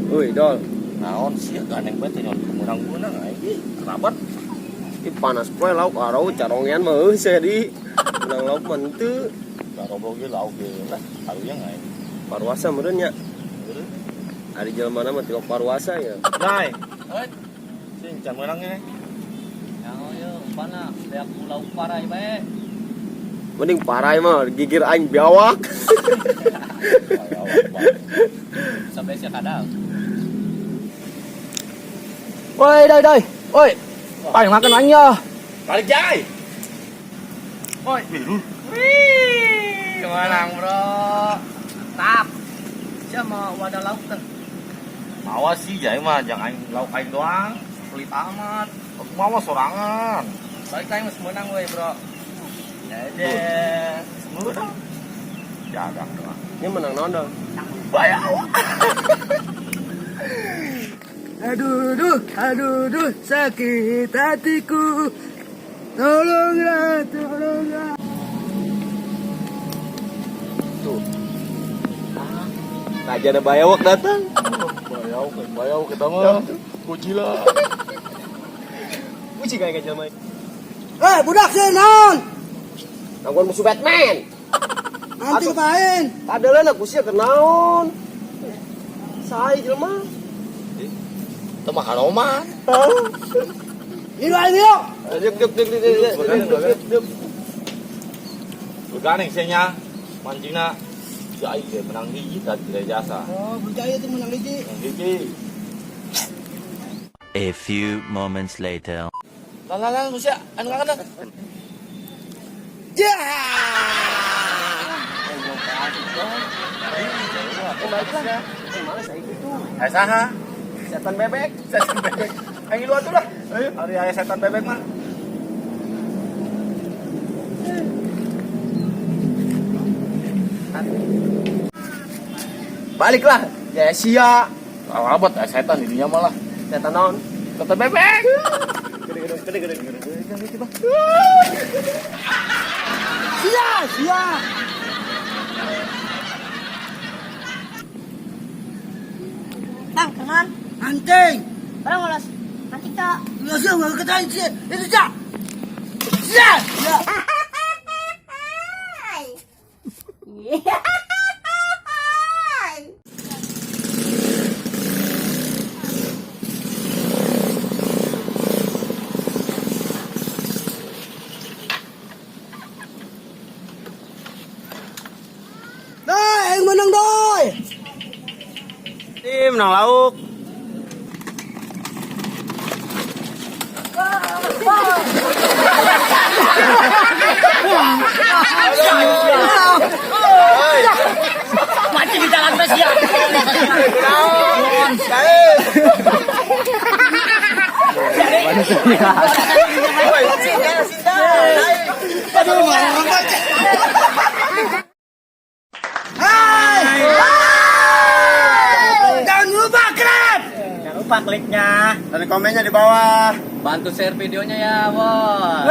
Woi, Dol. Naon sih gandeng bae teh nyon meunang-meunang aing kerabat. Ih, panas poe lauk arau carongean mah euy sia di. Menang lauk mah henteu. Garobrol ge lauk ge lah haruyang aing. Paruasa meureun nya. Ari jelema mah tilok paruasa ya. Jai. Sing can meunang ge. Nyaho ye umpana beak lauk parai bae. Mending parai mah gigir aing biawak. Sampai sia kadal. Woi, doi, doi. Woi. Ayo makan aing ya. Balik Jai. Woi. Wih, menang bro. Tap. Sia mau wadah lauk teh. Mawa sih Jai mah jangan aing lauk aing doang. Pelit amat. Aku mawa sorangan. Balik aing geus menang we, bro. Jadi, Meunang. Jagang doang. Ini menang naon dong? Bayar. Aduh, duh, aduh, duh, sakit hatiku. Tolonglah, tolonglah. Tuh. Raja ada bayawak datang. Bayau, bayau kita mah. Godzilla. Puji kayak jelema. Eh, budak sih, naon? Nangguan musuh Batman. Nanti kepain. Padahal aku sih kenaon. Sai jelema. Itu mah haloman. Ini aing yuk. Diuk diuk diuk diuk diuk diuk diuk diuk. Berganeng sih nya. Mancingna Jai ge menang hiji tadi tidak jasa. Oh, percaya itu menang hiji. Menang hiji. A few moments later. Lah lah lah sia anu ngakan. Ya. Baiklah. Males aing itu. Hai saha? Setan bebek. Setan bebek. Aing lu atuh lah. Ayo, ari aya setan bebek mah. Baliklah. Ya sia. Abot aya setan di dinya malah. Setan naon? Setan bebek. Gede gede gede gede gede. Sia, sia. Bang, kenalan. Anting. Orang ngelos. Mancing tak? Ya sih, nggak ketain sih. Itu cak. Sia, sia. Doi, aing menang doi. Tim menang lauk. Mancing di jalan teh sia. Aduh, marah banget. Hai. Jangan lupa klik. Jangan lupa kliknya dan komennya di bawah. Bantu share videonya ya, bos.